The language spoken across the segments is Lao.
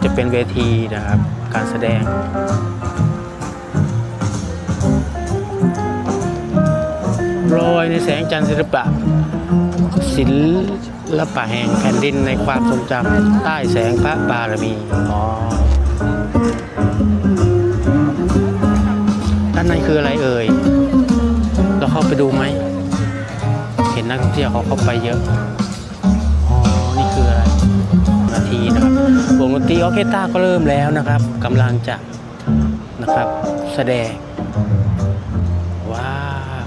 ຈະເປັນເວທີນະຄັບ ການສະແດງ ລອຍໃນແສງຈັນ ສິລະປະ ສິລ ລະປະແຫ່ງແຜ່ນດິນໃນຄວາມຊົງຈຳ ໃຕ້ແສງພະບາລະມີ. ອໍ ດ້ານໃນຄືອະໄລເອີຍ? ເຮົາເຂົ້າໄປດູໄໝ? ເຫັນນັກທ່ອງທ່ຽວເຂົາເຂົ້າໄປເຍອະ. ອໍ ນີ້ຄືອະໄລ? ນາທີນະຄັບ ວົງດົນຕີອໍເຄສຕາກໍເລີ່ມແລ້ວນະຄັບ ກຳລັງຈະ ນະຄັບ ສະແດງ. ວ້າວ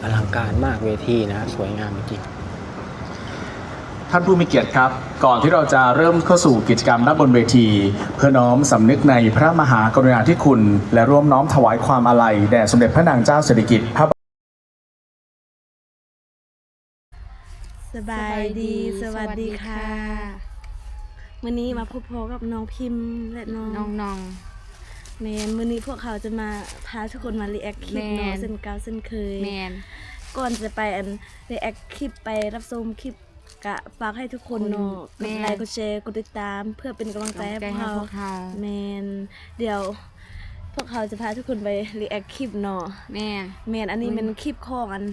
ອະລັງການມາກເວທີນະ ສວຍງາມຈິງ. ທ່านผู้มีเกียรติครับ ก่อนที่เราจะเริ่มเข้าสู่กิจกรรมด้านบนเวที เพื่อน้อมสำนึกในพระมหากรุณาธิคุณ และร่วมน้อมถวายความอาลัยแด่สมเด็จพระนางเจ้าสิริกิติ์พระบาท ສະບາຍດີ ສະຫວັດດີຄ່ະ ມື້ນີ້ມາພົບພໍ້ກັບນ້ອງພິມ ແລະ ນ້ອງ ນ້ອງໆ ແມ່ນ ມື້ນີ້ພວກເຮົາຈະມາ ພາທຸກຄົນມາຣີແອັກຄລິບເນາະ ແມ່ນ ເຊັ່ນເກົ່າເຊັ່ນເຄີຍ. ແມ່ນ ກ່ອນຈະໄປ ອັນ ຣີແອັກຄລິບ ໄປຮັບຊົມຄລິບ ກະຝາກໃຫ້ທຸກຄົນເນາະ ແມ່ນ ກົດໄລ ກົດແຊ ກົດຕິດຕາມ ເພື່ອເປັນກຳລັງໃຈໃຫ້ພວກເຮົາ ແມ່ນ ດຽວພວກເຮົາຈະພາທຸກຄົນໄປຣີແອັກຄລິບເນາະ. ແມ່ນ ແມ່ນ ອັນນີ້ແມ່ນຄລິບຂອງ ອັນ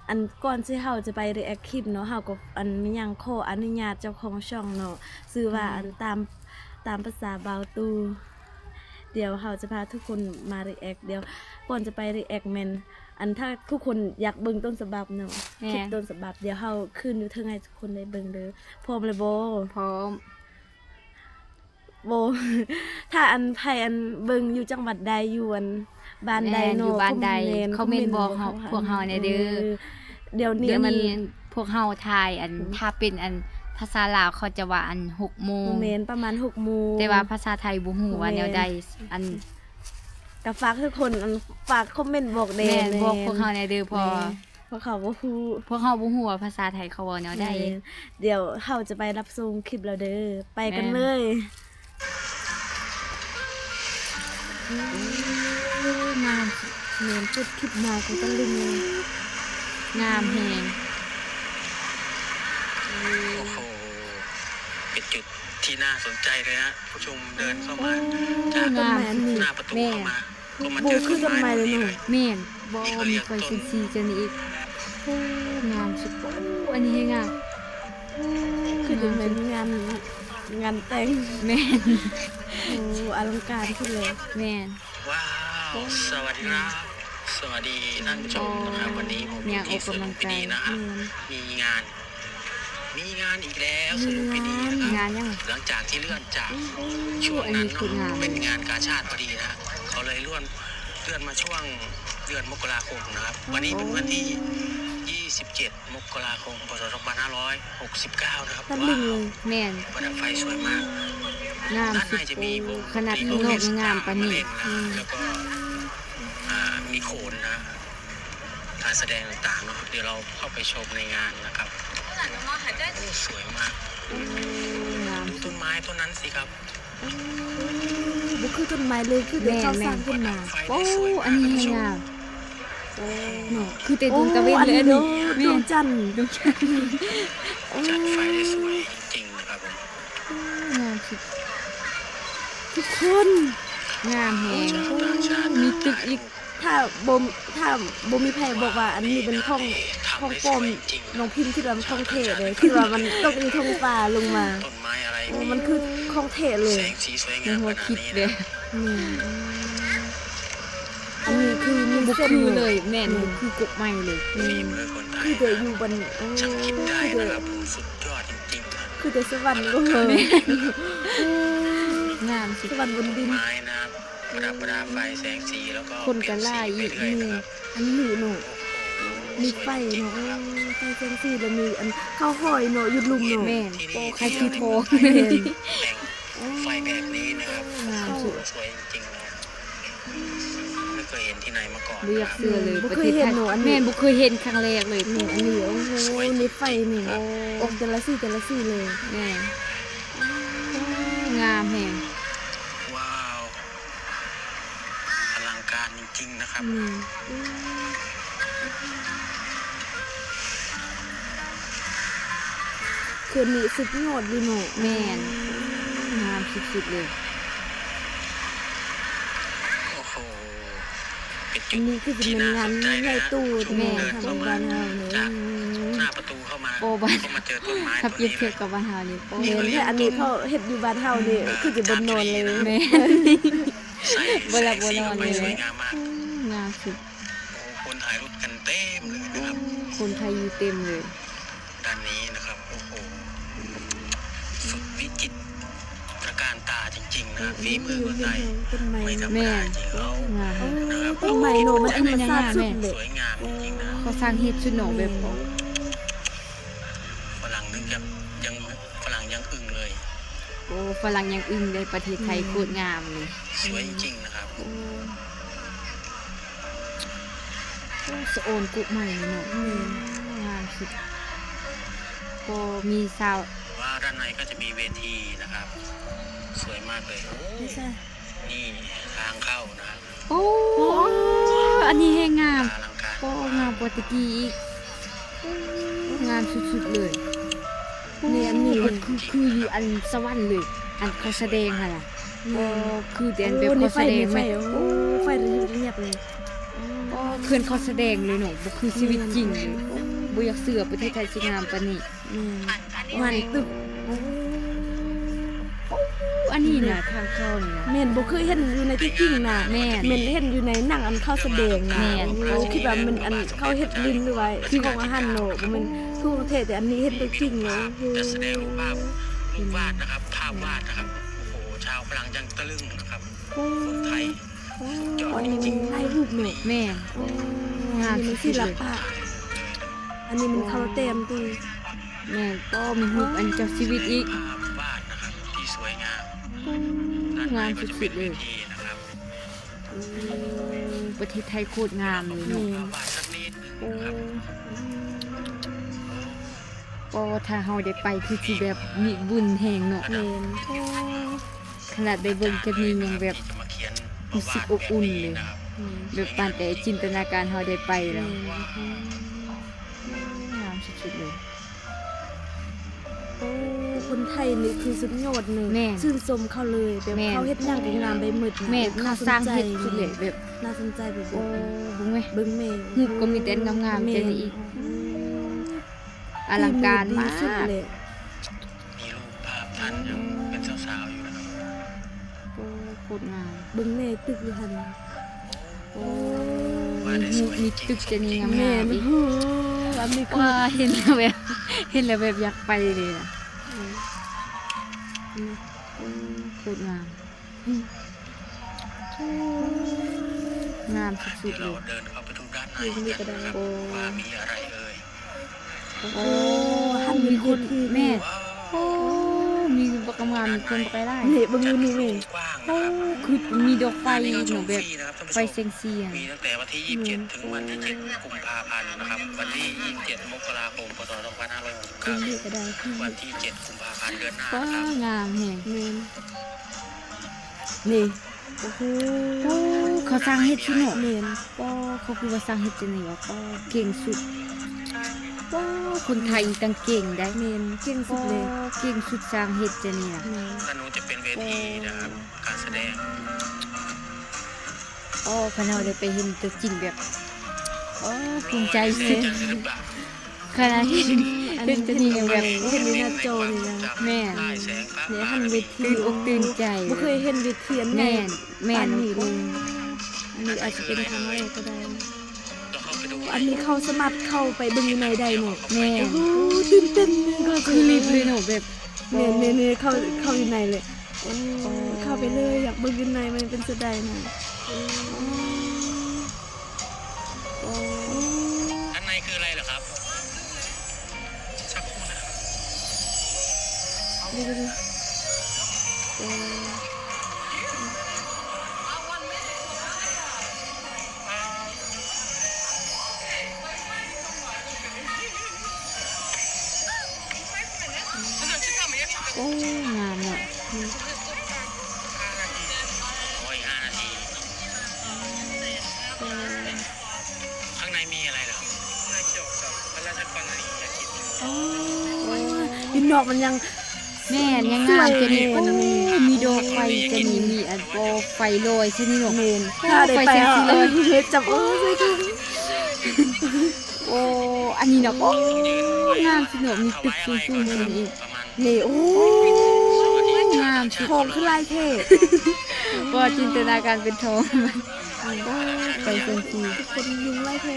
ອັນ ກ່ອນທີ່ເຮົາຈະໄປຣີແອັກຄລິບເນາະ ເຮົາກໍ ອັນ ມີຫຍັງຂໍອະນຸຍາດເຈົ້າຂອງຊ່ອງເນາະ ຊື່ວ່າ ແມ່ນ ອັນ ຕາມ ຕາມພາສາບ່າວຕູ້. ດຽວເຮົາຈະພາທຸກຄົນມາຣີແອັກ ດຽວກ່ອນຈະໄປຣີແອັກແມ່ນ ອັນ ຖ້າທຸກຄົນຢາກເບິ່ງຕົ້ນສະບັບເນາະ ແມ່ນ ຄລິບຕົ້ນສະບັບ ດຽວເຮົາຂຶ້ນຢູ່ເທິງໃຫ້ທຸກຄົນໄດ້ເບິ່ງເດີ. ພ້ອມແລ້ວບໍ່? ພ້ອມ. ບໍ່ ຖ້າອັນໃຜອັນເບິ່ງຢູ່ຈັງຫວັດໃດ ຢູ່ອັນບ້ານໃດເນາະ ຢູ່ບ້ານໃດ ຄອມເມັນບອກເຮົາ ພວກເຮົາແດ່ເດີ. ດຽວນີ້ ດຽວນີ້ພວກເຮົາຖ່າຍອັນ ອືມ ຖ້າເປັນອັນພາສາລາວເຂົາຈະວ່າອັນຫົກໂມງ ແມ່ນ ປະມານຫົກໂມງ ແຕ່ວ່າພາສາໄທບໍ່ຮູ້ວ່າແນວໃດ. ແມ່ນ ອັນ ກໍຝາກທຸກຄົນ ອັນ ຝາກຄອມເມັນບອກແດ່ ແມ່ນ ບອກພວກເຮົາແດ່ເດີ ເພາະວ່າ ແມ່ນ ພວກເຂົາບໍ່ຮູ້ ພວກເຮົາບໍ່ຮູ້ວ່າພາສາໄທເຂົາເວົ້າແນວໃດ. ແມ່ນ ດຽວເຮົາຈະໄປຮັບຊົມຄລິບແລ້ວເດີ ໄປກັນເລີຍ. ແມ່ນ ໂອ້ ງາມ ແມ່ນ ເປີດຄລິບມາກໍຕະລຶງເລີຍ ງາມແຮງ. ໂອ້ໂຫ ເປັນຈຸດທີ່ໜ້າສົນໃຈເລີຍຮະ ຜູ້ຊົມເດີນເຂົ້າມາຈາກໜ້າປະຕູເຂົ້າມາ ກໍມາເຈີຕົ້ນໄມ້ ແມ່ນ ບໍ່ມີໄຟເຊັນຊີຈັ່ງນີ້ອີກ. ໂອ້ ງາມສຸດ. ໂອ້ ອັນນີ້ແຮງງາມ ຄືຈະແມ່ນງານ ງານແຕ່ງ. ແມ່ນ ໂອ້ ອະລັງການສຸດເລີຍ. ແມ່ນ ວ້າວ ສະຫວັດດີ ສະຫວັດດີທ່ານຜູ້ຊົມນະຄັບ ວັນນີ້ຜົມຢູ່ທີ່ສວນລຸມພິນີນະຮະ ມີງານ ມີງານອີກແລ້ວ ສະຫຼຸບປີນີ້ນະຄັບ ງານຫຍັງ? ຫຼັງຈາກທີ່ເລື່ອນຈາກ ໂອ້ ອັນນີ້ຄືງາມ ຊ່ວງນັ້ນເນາະ ເປັນງານກາຊາດພໍດີນະ ເຂົາເລີຍເລື່ອນ ເລື່ອນມາຊ່ວງເດືອນມົກກະລາຄົມນະຄັບ. ໂອ້ ວັນນີ້ເປັນວັນທີຍີ່ສິບເຈັດ ມົກກະລາຄົມ ພ.ສ. ສອງພັນຫ້າຮ້ອຍຫົກສິບເກົ້ານະຄັບ. ຕະລຶງເລີຍ. ແມ່ນ ປະດັບໄຟສວຍມາກ ງາມສຸດ. ໂອ້ ຂະໜາດຂ້າງນອກຍັງງາມປານນີ້. ແລ້ວກໍ ອ່າ ມີໂຂນນະ ການສະແດງຕ່າງໆເນາະ ດຽວເຮົາເຂົ້າໄປຊົມໃນງານນະຄັບ. ໂອ້ ສວຍມາກ. ໂອ້ ງາມ ດູຕົ້ນໄມ້ຕົ້ນນັ້ນຊິຄັບ. ບໍ່ຄືຕົ້ນໄມ້ເລີຍ ຄືແຕ່ເຂົາສ້າງຂຶ້ນມາ. ໂອ້ ອັນນີ້ແຮງງາມ. ໂອ້ ເນາະ ຄືແຕ່ດວງຕາເວັນເລີຍ ອັນນີ້ ດວງຈັນ ດວງຈັນ. ໂອ້ ຈັດໄຟໄດ້ສວຍຈິງໆນະຄັບ. ໂອ້ ງາມສຸດ ທຸກຄົນ ງາມແຮງ. ໂອ້ ມີຕຶກອີກ. ຖ້າບໍ່ ຖ້າບໍ່ມີໃຜບອກວ່າອັນນີ້ເປັນຂອງ ຂອງປອມ ນ້ອງພິມຄິດວ່າມັນຂອງແທ້ເດ້ ຄິດວ່າມັນຕົກຢູ່ທ້ອງຟ້າລົງມາ. ໂອ້ ມັນຄືຂອງແທ້ເລີຍ. ແມ່ນ ອັນນີ້ຄືມີ ບໍ່ຄືເລີຍ. ແມ່ນ ບໍ່ຄືກົກໄມ້ເລີຍ. ແມ່ນ ຄືແຕ່ຢູ່ບັນ ໂອ້ ຄືແຕ່ ສຸດຍອດຈິງໆ ຄືແຕ່ສະຫວັນ. ໂອ້ ງາມສຸດ ສະຫວັນບົນດິນ. ປະດັບປະດາໄຟແສງສີ ແລ້ວກໍ ຄົນກໍຫຼາຍອີກ. ແມ່ນ ອັນນີ້ເນາະ ມີໄຟເນາະ ເອີ ໄຟແສງສີ ແລ້ວມີອັນເຂົ້າຫອຍເນາະ ຢູ່ລຸ່ມເນາະ. ແມ່ນ ໂອ້ ໄຄຄືທອງ. ແມ່ນ ໂອ້ ໄຟແບບນີ້ນະຄັບ ງາມສຸດ ສວຍຈິງໆເນາະ. ບໍ່ເຄີຍເຫັນທີ່ໃນມາກ່ອນ ບໍ່ຢາກເຊື່ອເລີຍ. ບໍ່ເຄີຍເຫັນເນາະ ອັນນີ້ ແມ່ນ ບໍ່ເຄີຍເຫັນຄັ້ງແລກເລີຍ. ແມ່ນ ອັນນີ້ ໂອ້ໂຫ ໃນໄຟນີ້ ໂອ້ ອອກແຕ່ລະສີ ແຕ່ລະສີເລີຍ. ແມ່ນ ງາມແຮງ. ວ້າວ ອະລັງການຈິງໆນະຄັບ. ແມ່ນ ໂອ້ ຄື ຕົວນີ້ສຸດຍອດເລີຍເນາະ. ແມ່ນ ງາມສຸດໆເລີຍ. ໂອ້ໂຫ ເປັນຈຸດທີ່ໜ້າສົນໃຈເລີຍນະ. ແມ່ນ ເດີນເຂົ້າມາຈາກໜ້າປະຕູເຂົ້າມາ ໂອ້ ບ້ານ ກໍມາເຈີຕົ້ນໄມ້ຕົ້ນນີ້ເລີຍ. ແມ່ນ ແລະ ອັນນີ້ເຂົາເຮັດຢູ່ບ້ານເຮົານີ້ ຄືຊິບໍ່ນອນເລີຍ. ແມ່ນ ບໍ່ຫຼັບບໍ່ນອນເລີຍ. ໂອ້ ງາມສຸດ. ໂອ້ ຄົນຖ່າຍຮູບກັນເຕັມເລີຍນະຄັບ. ຄົນໄທຢູ່ເຕັມເລີຍດ້ານນີ້ນະຄັບ. ໂອ້ໂຫ ສຸດວິຈິດຕະການຕາຈິງໆນະ. ເອີ ຝີມືຄົນໄທ ຕົ້ນໄມ້ ໄມ່ທຳມະດາຈິງ. ໂອ້ ງາມນະຄັບ. ໂອ້ ຕົ້ນໄມ້ເນາະ ມັນທຳມະຊາດສຸດເລີຍ. ສວຍງາມຈິງໆນະ. ເຂົາສ້າງເຮັດສຸດເນາະ ແບບ ໂອ້ ຝຣັ່ງເຖິງກັບຍັງ ຝຣັ່ງຍັງອຶ້ງເລີຍ. ໂອ້ ຝຣັ່ງຍັງອຶ້ງເລີຍ. ປະເທດໄທ ອືມ ໂຄດງາມເລີຍ. ສວຍຈິງໆນະຄັບ. ໂອ້ ໂອ້ ສະອອນກຸໃໝ່ເນາະ. ແມ່ນ ງາມສຸດ. ກໍມີຊາວ ວ້າວ ດ້ານໃນກໍຈະມີເວທີນະຄັບ. ສວຍມາກເລີຍ. ໂອ້ ນີ້ ນີ້ທາງເຂົ້ານະ. ໂອ້ ອັນນີ້ແຮງງາມ. ອະລັງການ. ໂອ້ ງາມກວ່າແຕ່ກີ້ອີກ. ໂອ້ ງາມສຸດໆເລີຍ. ນີ້ ອັນນີ້ມັນຄື ຄືຢູ່ອັນສະຫວັນເລີຍ ອັນເຂົາສະແດງຫັ້ນນະ. ແມ່ນ. ໂອ້ ຄືແຕ່ອັນແບບເຂົາສະແດງແມ່ນ. ໂອ້ ໄຟລຽບໆເລີຍ. ໂອ້ ຄືເຂົາສະແດງເລີຍເນາະ ບໍ່ຄືຊີວິດຈິງເລີຍ. ແມ່ນ. ໂອ້ ບໍ່ຢາກເຊື່ອປະເທດໄທຊິງາມປານນີ້. ແມ່ນ ຫວານຕຶກ. ໂອ້ ອັນນີ້ນະ ທາງເຂົ້ານີ້ນະ. ແມ່ນ ບໍ່ເຄີຍເຫັນຢູ່ໃນທີ່ຈິງນະ. ແມ່ນ ແມ່ນເຫັນຢູ່ໃນໜັງອັນເຂົາສະແດງນະ. ແມ່ນ. ໂອ້ ຄິດວ່າມັນອັນເຂົາເຮັດຫຼິ້ນ ຫຼືວ່າຂອງອັນຫັ້ນເນາະ ບໍ່ແມ່ນຂອງແທ້ ແຕ່ອັນນີ້ເຫັນຕົວຈິງເລີຍ. ໂອ້ ຈະສະແດງຮູບພາບ ຮູບວາດນະຄັບ ພາບວາດນະຄັບ. ໂອ້ໂຫ ຊາວຝຣັ່ງຍັງຕະລຶງນະຄັບ. ໂອ້ ຄົນໄທ ໂອ້ ອັນນີ້ມັນລາຍຮູບເນາະ. ແມ່ນ. ໂອ້ ງາມ ອັນນີ້ມັນສິລະປະ. ອັນນີ້ມັນເຂົາແຕ້ມຕິ. ແມ່ນ. ໂອ້ ມີຮູບອັນເຈົ້າຊີວິດອີກ. ໂອ້ ງາມສຸດໆເລີຍ. ໂອ້ ປະເທດໄທໂຄດງາມເລີຍເນາະ. ແມ່ນ. ໂອ້ ໂອ້ ຖ້າເຮົາໄດ້ໄປຄືຊິແບບມີບຸນແຮງເນາະ. ແມ່ນ. ໂອ້ ຂະໜາດໄດ້ເບິ່ງແຄ່ນີ້ຍັງແບບຮູ້ສຶກອົບອຸ່ນເລີຍ. ແມ່ນ. ແບບປານແຕ່ຈິນຕະນາການເຮົາໄດ້ໄປແລ້ວ. ແມ່ນ. ງາມສຸດໆເລີຍ. ໂອ້ ຄົນໄທນີ້ຄືສຸດຍອດເລີຍ. ແມ່ນ. ຊື່ນຊົມເຂົາເລີຍ ແບບ ແມ່ນ ເຂົາເຮັດຫຍັງກໍງາມໄປໝົດ. ແມ່ນ. ເຂົາສ້າງເຮັດສຸດເລີຍ ແບບໜ້າສົນໃຈ. ໂອ້ ເບິ່ງແມ ເບິ່ງແມ ຮູບກໍມີແຕ່ງາມໆ. ແມ່ນ. ຈັ່ງນີ້ອີກ. ອືມ ອະລັງການມາກ. ມີຮູບພາບທ່ານຍັງເປັນສາວໆຢູ່ນະ. ໂອ້ ໂຄດງາມ. ເບິ່ງແນ່ຕຶກຢູ່ຫັ້ນ. ໂອ້ ມີຮູບມີຕຶກຈະນີ້ງາມໆ. ແມ່ນ. ເອີ ອັນນີ້ຄື ວ້າ ເຫັນແລ້ວແບບ ເຫັນແລ້ວແບບຢາກໄປເລີຍນະ. ອືມ ໂອ້ ໂຄດງາມ. ອືມ ໂອ້ ງາມສຸດໆເລີຍ. ເດີນເຂົ້າໄປດູດ້ານໃນກັນນະຄັບ ໂອ້ ວ່າມີອະໄລເອີຍ. ໂອ້ ໂອ້ ມີຄົນ ແມ່ນ. ໂອ້ ມີບັກງາມ ມີຄົນບັກຫຼາຍ. ນີ້ເບິ່ງຢູ່ນີ້ແມ່. ໂອ້ ຄືມີດອກໄຟເນາະ ແບບໄຟແສງສີ. ມີຕັ້ງແຕ່ວັນທີຊາວເຈັດ ເຖິງວັນທີເຈັດ ກຸມພາພັນນະຄັບ. ວັນທີຊາວເຈັດ ມົກກະລາຄົມ ພ.ສ. ສອງພັນຫ້າຮ້ອຍຫົກສິບເກົ້າ ວັນທີເຈັດ ກຸມພາພັນ ເດືອນໜ້ານະຄັບ. ງາມແຮງ. ແມ່ນ. ນີ້ ໂອ້ໂຫ ໂອ້ ເຂົາສ້າງເຮັດຊິເນາະ. ແມ່ນ. ໂອ້ ເຂົາຄືວ່າສ້າງເຮັດຈັ່ງນີ້ວະ. ໂອ້ ເກັ່ງສຸດ. ໂອ້ ຄົນໄທນີ້ຕ່າງເກັ່ງໄດ໋. ແມ່ນ ເກັ່ງສຸດເລີຍ. ໂອ້ ເກັ່ງສຸດ ສ້າງເຮັດຈັ່ງນີ້ນະ. ແມ່ນ. ທາງໂນ້ນຈະເປັນເວທີນະຄັບ ການສະແດງ. ໂອ້ ຄັນເຮົາໄດ້ໄປເຫັນຕົວຈິງແບບ ໂອ້ ພູມໃຈສຸດ. ຂະໜາດເຫັນ ອັນ ເຫັນແຕ່ນີ້ຍັງແບບ ເຫັນຢູ່ໜ້າຈໍນີ້ນະ. ແມ່ນ. ນີ້ຫັ້ນເວທີ ຕື່ນອົກຕື່ນໃຈ. ບໍ່ເຄີຍເຫັນເວທີອັນໃຫຍ່ ແມ່ນ ປານນີ້ເລີຍ. ອັນນີ້ອາດຈະເປັນຄັ້ງແລກກໍໄດ້. ອັນນີ້ເຂົາສາມາດເຂົ້າໄປເບິ່ງຢູ່ໃນໄດ້ເນາະ. ແມ່ນ. ໂອ້ ຕື່ນເຕັ້ນເລີຍ. ຄືລິບເລີຍເນາະ ແບບ ແມ່ນໆໆ ເຂົ້າ ເຂົ້າຢູ່ໃນເລີຍ. ໂອ້ ເຂົ້າໄປເລີຍ ຢາກເບິ່ງຢູ່ໃນ ມັນເປັນຈັ່ງໃດນະ. ໂອ້ ໂອ້ ດ້ານໃນຄືອະໄລເຫລອຄັບ? ສັກຄູ່ນະຄັບ. ເດີໆໆ ໂອ້ ໂອ້ ງາມເນາະ. ໂອ້ ຂ້າງໃນມີອະໄລເຫຼືອ? ໂອ້ ຢູ່ນອກມັນຍັງ ແມ່ນ ຍັງງາມ ສວຍ ຈະມີ ແມ່ນ ໂອ້ ມີດອກໄຟ ຈະມີ ມີອັນ ບໍ່ ໄຟລອຍ ຊິນີ້ເນາະ ແມ່ນ ໂອ້ ຖ້າໄດ້ໄປ ໄຟແສງສີລອຍ ເອີ ຈັບ ເອີ ໃສ່ກັນ ໂອ້ ອັນນີ້ນະ ໂອ້ ງາມຊິເນາະ ມີຕຶກສູງໆ ນີ້ອີກ ນີ້ ໂອ້ ງາມຊິ ທອງຄືຫຼາຍແທ້ ບໍ່ ຈິນຕະນາການເປັນທອງ ໂອ້ ໄຟແສງສີ ທຸກຄົນຍຸ່ງຫຼາຍແທ້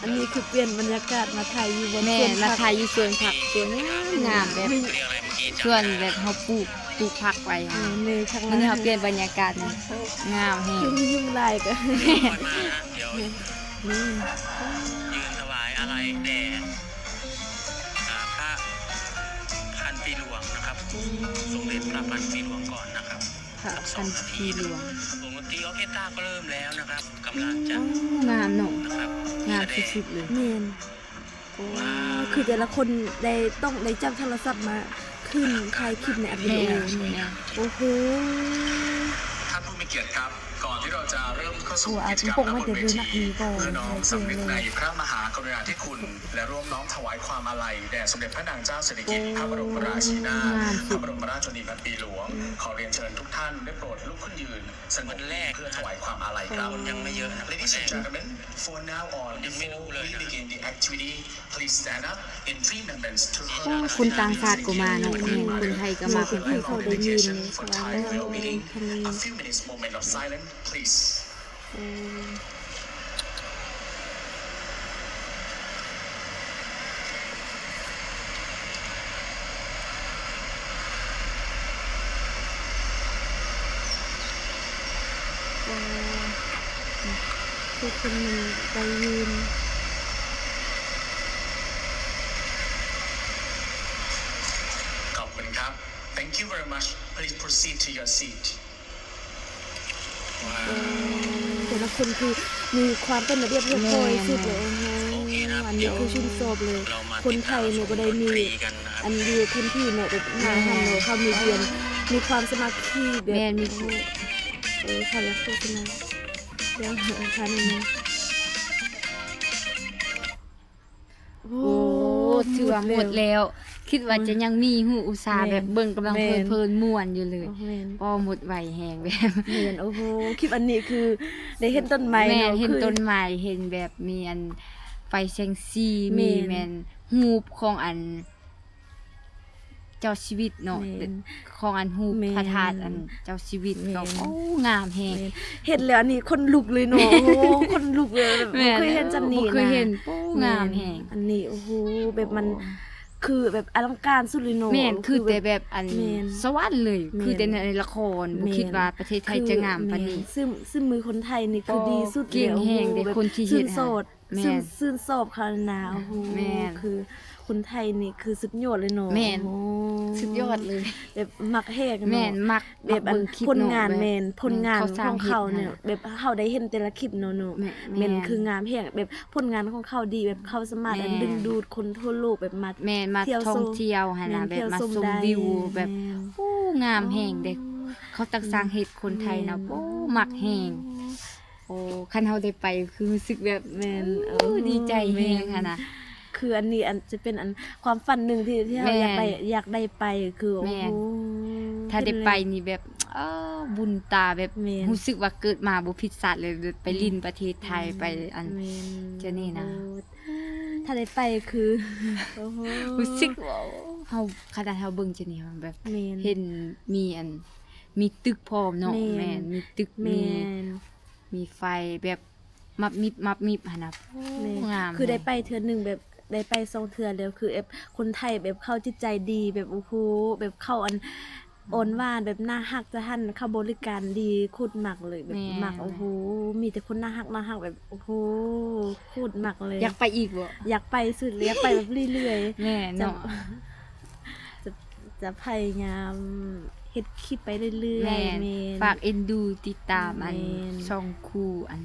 ອັນນີ້ຄືປ່ຽນບັນຍາກາດມາຖ່າຍຢູ່ບ່ອນ ແມ່ນ ສວນ ມາຖ່າຍຢູ່ສວນຜັກ ສວນງາມໆ ແບບ ສວນແບບເຮົາປູກ ປູກຜັກໄວ້ຫັ້ນ ແມ່ນເລີຍ ຄັກຫຼາຍ ມື້ນີ້ເຮົາປ່ຽນບັນຍາກາດນີ້ ງາມແຮງ ຍຸ່ງໆຫຼາຍກະ ດຽວ ແມ່ນ ຢືນຖວາຍອາໄລແດ່ ອ່າ ພະພັນປີຫຼວງນະຄັບ ສົມເດັດພະພັນປີຫຼວງກ່ອນນະຄັບ ພະພັນປີຫຼວງ ວົງດົນຕີອອເຄສຕຣາກໍເລີ່ມແລ້ວນະຄັບ ກຳລັງຈະ ໂອ້ ງາມເນາະ ງາມສຸດໆເລີຍ ແມ່ນ ໂອ້ ຄືແຕ່ລະຄົນໄດ້ ຕ້ອງໄດ້ຈັບໂທລະສັບມາຂຶ້ນຖ່າຍຄລິບໃນອັດວິດີໂອ ແມ່ນ ໂອ້ໂຫ ທ່ານຜູ້ມີກຽດຄັບ ກ່ອນທີ່ເຮົາຈະເລີ່ມເຂົ້າສູ່ກິດຈະກຳນະບົນເວທີ ເພື່ອນ້ອມສຳນຶກໃນພະມະຫາກະລຸນາທິຄຸນ ແລະ ຮ່ວມນ້ອມຖວາຍຄວາມອາໄລແດ່ສົມເດັດພະນາງເຈົ້າສິລິກິດ ໂອ້ ພະບະລົມລາຊິນີນາດ ງາມສຸດ ພະບະລົມລາຊະນີພັນປີຫຼວງ ຂໍຮຽນເຊີນທຸກທ່ານໄດ້ໂປດລຸກຂຶ້ນຢືນ ສະຫງົບແລກ ເພື່ອຖວາຍຄວາມອາໄລ ຄົນຍັງໄມ່ເຍອະນະ Ladies and gentlemen, for now on, before we begin the activity, please stand up in three minutes to honor ຄົນຕ່າງຊາດກໍມາເນາະ ແມ່ນ ຄົນໄທກໍມາ ຄົນໄທກໍມາ for Thai well-being. A few minutes moment of silence, please. ໂອ້ ທຸກຄົນໄດ້ຢືນ ຂອບຄຸນຄັບ Thank you very much. Please proceed to your seat. ໂອ້ ແຕ່ລະຄົນຄືມີຄວາມເປັນລະບຽບຮຽບຮ້ອຍສຸດເລີຍ ໂອ້ໂຫ ອັນນີ້ຄືຊື່ນຊອບເລີຍ ຄົນໄທນີ້ບໍ່ໄດ້ມີອັນຢູ່ພື້ນທີ່ເນາະ ແບບໜ້າຮັກເນາະ ເຂົາມີ ມີຄວາມສາມັກຄີແບບ ແມ່ນ ມີ ເອີ ເຂົາຢາກໂຄສະນາ ດຽວ ເອີ ທ່ານນີ້ ໂອ້ ໂອ້ ຖືວ່າໝົດແລ້ວ ຄິດວ່າຈະຍັງມີຢູ່ ອຸດສ່າແບບເບິ່ງກຳລັງເພີນໆມ່ວນຢູ່ເລີຍ ໂອ້ ໝົດໄວແຮງແບບ ແມ່ນ ໂອ້ໂຫ ຄລິບອັນນີ້ຄືໄດ້ເຫັນຕົ້ນໄມ້ເນາະ ແມ່ນ ເຫັນຕົ້ນໄມ້ ເຫັນແບບມີອັນໄຟແສງສີ ມີແມ່ນຮູບຂອງອັນ ເຈົ້າຊີວິດເນາະ ແມ່ນ ຂອງອັນຮູບພະທາດອັນເຈົ້າຊີວິດເນາະ ໂອ້ ງາມແຮງ ເຫັນແລ້ວອັນນີ້ຂົນລຸກເລີຍເນາະ ໂອ້ ຂົນລຸກເລີຍ ແບບບໍ່ເຄີຍເຫັນຈຳນີ້ ບໍ່ເຄີຍເຫັນ ໂອ້ ງາມແຮງ ອັນນີ້ ໂອ້ໂຫ ແບບມັນຄືແບບອະລັງການສຸດເລີຍເນາະ ແມ່ນ ຄືແຕ່ແບບອັນສະຫວັນເລີຍ ຄືແຕ່ໃນລະຄອນ ບໍ່ຄິດວ່າປະເທດໄທຈະງາມປານນີ້ ຊີ້ມືຄົນໄທນີ້ຄືດີສຸດ ເກັ່ງແຮງເດ້ ຄົນທີ່ເຮັດ ຊື່ນຊອບ ແມ່ນ ຊື່ນຊອບຂະໜາດ ໂອ້ໂຫ ແມ່ນ ຄືຄົນໄທນີ້ຄືສຸດຍອດເລີຍເນາະ ແມ່ນ ໂອ້ ສຸດຍອດເລີຍ ແບບມັກແຮງເນາະ ແມ່ນ ມັກ ແບບອັນຜົນງານ ແມ່ນ ຜົນງານຂອງເຂົານີ້ ແບບເຮົາໄດ້ເຫັນແຕ່ລະຄລິບເນາະ ແມ່ນ ແມ່ນ ຄືງາມແຮງ ແບບຜົນງານຂອງເຂົາດີ ແບບເຂົາສາມາດ ແມ່ນ ດຶງດູດຄົນທົ່ວໂລກ ແບບມາ ແມ່ນ ມາທ່ອງທ່ຽວຫັ້ນນະ ແບບມາຊົມວິວ ແບບ ໂອ້ ງາມແຮງເດ້ ເຂົາຕັ້ງສ້າງເຮັດ ຄົນໄທນະ ໂອ້ ມັກແຮງ. ໂອ້ ຄັນເຮົາໄດ້ໄປຄືຮູ້ສຶກແບບ ແມ່ນ ໂອ້ ໂອ້ ດີໃຈແຮງຫັ້ນນະ ຄືອັນນີ້ອັນຈະເປັນອັນຄວາມຝັນໜຶ່ງທີ່ ທີ່ເຮົາຢາກໄດ້ ແມ່ນ ຢາກໄດ້ໄປ ຄື ແມ່ນ ໂອ້ໂຫ ຖ້າໄດ້ໄປນີ້ແບບ ເອີ ບຸນຕາແບບ ແມ່ນ ຮູ້ສຶກວ່າເກີດມາບໍ່ຜິດຊາດເລີຍ ໄປຫຼິ້ນປະເທດໄທ ແມ່ນ ໄປອັນ ແມ່ນ ຈະນີ້ນະ ໂອ້ ຖ້າໄດ້ໄປຄື ໂອ້ໂຫ ຮູ້ສຶກວ່າ ເຮົາ ຂະໜາດເຮົາເບິ່ງຈະນີ້ ເຮົາແບບ ແມ່ນ ເຫັນມີອັນ ມີຕຶກພ້ອມເນາະ ແມ່ນ ແມ່ນ ມີຕຶກ ແມ່ນ ມີ ມີໄຟແບບມັບມິບ ມັບມິບຫັ້ນນະ ໂອ້ ງາມ ຄືໄດ້ໄປເທື່ອໜຶ່ງ ແບບໄດ້ໄປສອງເທື່ອແລ້ວ ຄືແບບຄົນໄທແບບເຂົາຈິດໃຈດີ ແບບ ໂອ້ໂຫ ແບບເຂົາອັນ ອ່ອນຫວານ ແບບໜ້າຮັກຊະຫັ້ນ ເຂົາບໍລິການດີ ໂຄດມັກເລີຍ ແບບມັກ ແມ່ນ ໂອ້ໂຫ ມີແຕ່ຄົນໜ້າຮັກ ໜ້າຮັກ ແບບ ໂອ້ໂຫ ໂຄດມັກເລີຍ ຢາກໄປອີກບໍ່? ຢາກໄປສຸດເລີຍ ຢາກໄປແບບເລື້ອຍໆ ແມ່ນເນາະ ຈະ ຈະ ຈະພະຍາຍາມເຮັດຄລິບໄປເລື້ອຍໆ ແມ່ນ ແມ່ນ ຝາກເອັນດູຕິດຕາມອັນ ແມ່ນ ຊ່ອງຄູ່ອັນ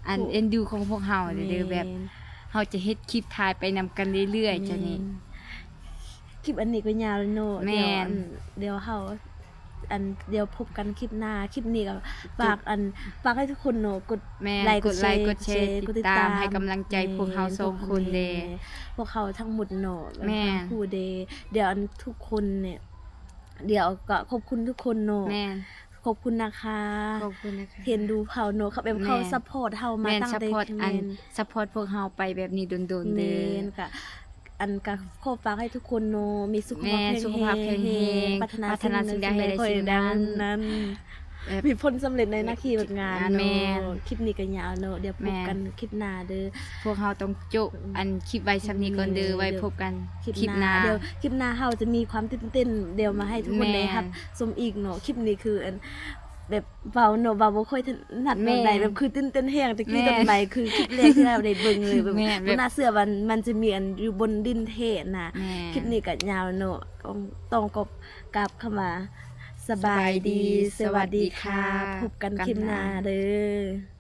ອັນ ເອັນດູຂອງພວກເຮົາເດີ ແມ່ນ ແບບເຮົາຈະເຮັດຄລິບຖ່າຍໄປນຳກັນເລື້ອຍໆ ແມ່ນ ຈະນີ້ ຄລິບອັນນີ້ກໍຍາວແລ້ວເນາະ ແມ່ນ ດຽວອັນ ດຽວເຮົາ ອັນ ດຽວພົບກັນຄລິບໜ້າ. ຄລິບນີ້ກໍຝາກ ອັນ ຝາກໃຫ້ທຸກຄົນເນາະ ກົດ ແມ່ນ ໄລ ກົດໄລ ກົດແຊ ກົດແຊ ກົດຕິດຕາມ ໃຫ້ກຳລັງໃຈພວກເຮົາສອງຄົນແດ່ ແມ່ນ ພວກເຮົາທັງໝົດເນາະ ແມ່ນ ທັງຄູ່ເດ. ດຽວອັນທຸກຄົນນີ້ ດຽວກໍຂອບຄຸນທຸກຄົນເນາະ ແມ່ນ ຂອບຄຸນນະຄະ ຂອບຄຸນນະຄະ ເຫັນດູເຮົາເນາະ ເຂົາແບບ ແມ່ນ ເຂົາຊັບພອດເຮົາມາ ແມ່ນ ຕັ້ງແຕ່ ຊັບພອດ ແມ່ນ ອັນ ຊັບພອດພວກເຮົາໄປແບບນີ້ດົນໆເດີ ແມ່ນ ກະ ອັນ ກະຂໍຝາກໃຫ້ທຸກຄົນເນາະ ມີສຸຂະພາບ ແມ່ນ ແຂງ ສຸຂະພາບແຂງແຮງ ແຮງ ປາດຖະໜາ ປາດຖະໜາສິ່ງໃດໃຫ້ໄດ້ສິ່ງນັ້ນ ແບບ ມີຜົນສຳເລັດໃນໜ້າທີ່ການງານເນາະ ແມ່ນ ຄລິບນີ້ກໍຍາວເນາະ ດຽວພົບກັນ ແມ່ນ ຄລິບໜ້າເດີ. ພວກເຮົາຕ້ອງໂຈະ ອືມ ອັນ ຄລິບໄວ້ສ່ຳນີ້ກ່ອນເດີ ແມ່ນ ໄວ້ພົບກັນຄລິບໜ້າ ຄລິບໜ້າ ດຽວຄລິບໜ້າເຮົາຈະມີຄວາມຕື່ນເຕັ້ນ ດຽວມາໃຫ້ທຸກຄົນ ແມ່ນ ໄດ້ຮັບຊົມອີກເນາະ. ຄລິບນີ້ຄື ອັນ ແບບເວົ້າເນາະ ເວົ້າບໍ່ຄ່ອຍຖະໜັດປານໃດ ແມ່ນ ແບບຄືຕື່ນເຕັ້ນແຮງ ແຕ່ກີ້ ແມ່ນ ຕົ້ນໄມ້ ຄືຄລິບແລກທີ່ເຮົາໄດ້ເບິ່ງເລີຍ ແບບ ແມ່ນ ບໍ່ໜ້າເຊື່ອວ່າມັນຈະມີອັນຢູ່ບົນດິນແທ້ນະ ແມ່ນ ຄລິບນີ້ກໍຍາວເນາະ ຕ້ອງ ຕ້ອງກອບ ກັບຄຳວ່າສະບາຍດີ ສະຫວັດດີ ສະຫວັດດີຄ່ະ ຄ່ະ ພົບກັນຄລິບໜ້າເດີ.